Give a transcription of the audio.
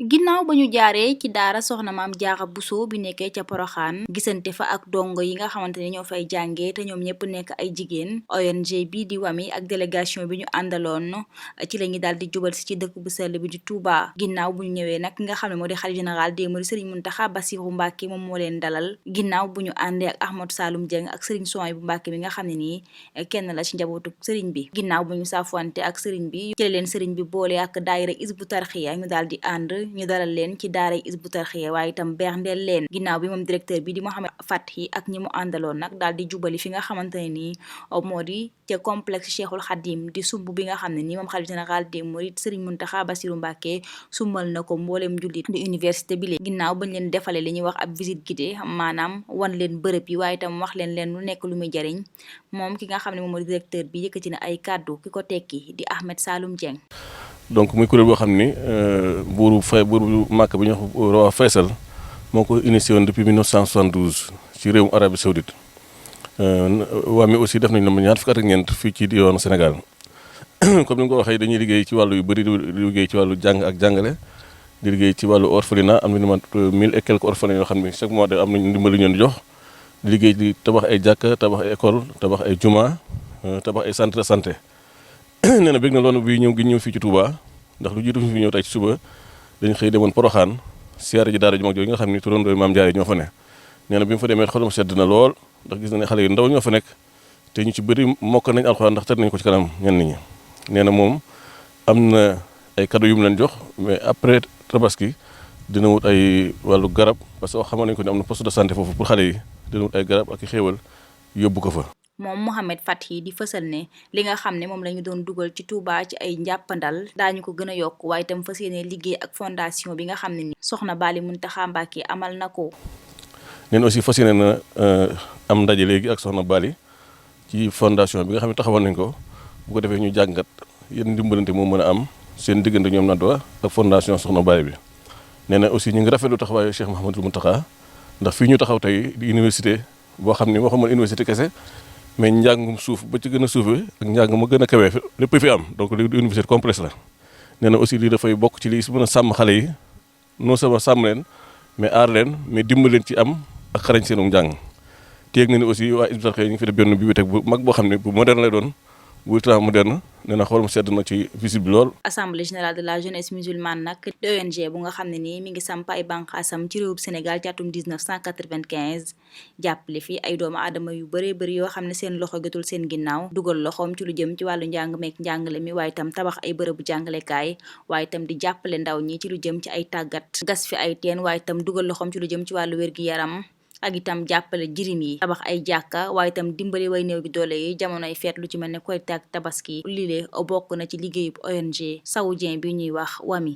ginnaaw ba ñu jaaree ci daara soxna maam Jaara Buso bi nekkee ca Poroxaan gisante fa ak dongo yi nga xamante ne ñoo fay jàngee te ñoom ñëpp nekk ay jigéen ONG bi di Wami ak délégation bi ñu àndaloon ci la ñu daal di jubal si ci dëkk bu sell bi di Touba. Ginnaaw bu ñu ñëwee nag nga xam ne moo di xalifa général des mourides Serigne Mountakha Bassirou Mbacké moom moo leen dalal ginnaaw bu ñu àndee ak Ahmadou Saloum Dieng ak Serigne Souhaïbou Mbacké bi nga xam ne nii kenn la ci njabootu Serigne bi. Ginnaaw bu ñu saafwante ak Serigne bi ci la leen Serigne bi boole ak daayira Hizbut Tarqiyyah ñu daal di ànd ñu dalal leen ci daara Hizbut Tarqiyyah waaye itam berndeel leen. Ginnaaw bi moom directeur bi di Mouhamed Fathi ak ñi mu àndaloon nag daal di jubali fi nga xamante ne nii moo di ca complexe Cheikhul Khadim di sumb bi nga xam ne nii moom xalifa général des mourides Serigne Mountakha Bassirou Mbacké sumbal na ko mbooleem jullit di université bi leen. Ginnaaw bañ leen defalee li ñuy wax ab visite guidée maanaam wan leen bërëb yi waaye itam wax leen lu nekk lu muy jariñ moom ki nga xam ne moom moo di directeur bi yëkkati na ay kàddu ki ko tekki di Ahmed Saloum Dieng. donc muy kuréel boo xam ni buuru Màkka bi ñuy wax roi Faysal moo ko initié woon depuis 1972 ci réewum Arabie Saoudite Wami aussi def nañu ne ñaar fukki at ak ñeent fii ci yoonu Sénégal comme ni nga ko waxee dañuy liggéey ci wàllu yu bëri di liggéey ci wàllu jàng ak jàngale di liggéey ci wàllu orphelinat am nañu 1000 et quelques orphelins yoo xam ne chaque mois de am nañu ndimbal ñu leen di jox di liggéey di tabax ay jàkka tabax ay école tabax ay juma tabax ay centre de santé nee na bëgg na loolu bi ñëw fii ci Touba ndax lu jiitu fi ñëw tey ci suba dañu xëy demoon Poroxaan siyaare ji daara ju mag jooju nga xam ni turandoo maam Jaara ñoo fa ne. nee na bi mu fa demee xolam sedd na lool ndax gis na ne xale yu ndaw ñoo fa nekk te ñu ci bëri mokk nañ alxuraan ndax tër nañ ko ci kanam ñenn ñi. nee na moom am na ay cadeau yu mu leen jox mais après tabaski dina wut ay wàllu garab parce que xamoon nañ ko ne am na poste de santé foofu pour xale yi dina wut ay garab ak i xéewal yóbbu ko fa. moom Mouhamed Fathi di fësal ne li nga xam ne moom la ñu doon dugal ci Touba ci ay njàppandal daañu ko gën a yokk waaye itam fas yéene liggéey ak fondation bi nga xam ne ni soxna Bali Mountakha Mbacké amal na ko. neen aussi fas yéene na am ndaje léegi ak soxna Bali ci fondation bi nga xam ne taxawal nañ ko bu ko defee ñu jàngat yéen ndimbalante moo mën a am seen diggante ñoom Nadwa ak fondation soxna Bali bi. nee na aussi ñu ngi rafetlu taxawaayu Cheikh Mouhamadou Mountakha ndax fii ñu taxaw tey di université boo xam ne waxuma université kese. mais njàngum suuf ba ci gën a suufee ak njàng ma gën a kawee lépp fi am donc li université complexe la nee na aussi lii dafay bokk ci lii si mën a sàmm xale yi non seulement sàmm leen mais aar leen mais dimbali leen ci am ak xarañ seenu njàng. teeg na ni aussi waa Hizbut Tarqiyyah ñu ngi fi def benn bibliothèque bu mag boo xam ne bu moderne lay doon bu ultra moderne nee na xolam sedd na ci visite bi lool. assemblée générale de la jeunesse musulmane nag di ONG bu nga xam ne nii mi ngi samp ay bànqaasam ci réewum Sénégal ci atum 1995 jàppale fi ay doomu aadama yu bëree bëri yoo xam ne seen loxo jotul seen ginnaaw dugal loxoom ci lu jëm ci wàllu njàng meek njàngale mi waaye itam tabax ay bërëbu jàngalekaay waaye itam di jàppale ndaw ñi ci lu jëm ci ay tàggat gas fi ay teen waaye itam dugal loxoom ci lu jëm ci wàllu wér-gi-yaram ak itam jàppale jirim yi tabax ay jàkka waaye itam dimbali way néew gi doole yi jamonoy feet lu ci mel ne Korite ak Tabaski lile bokk na ci liggéeyub ONG saoudien bi ñuy wax Wami.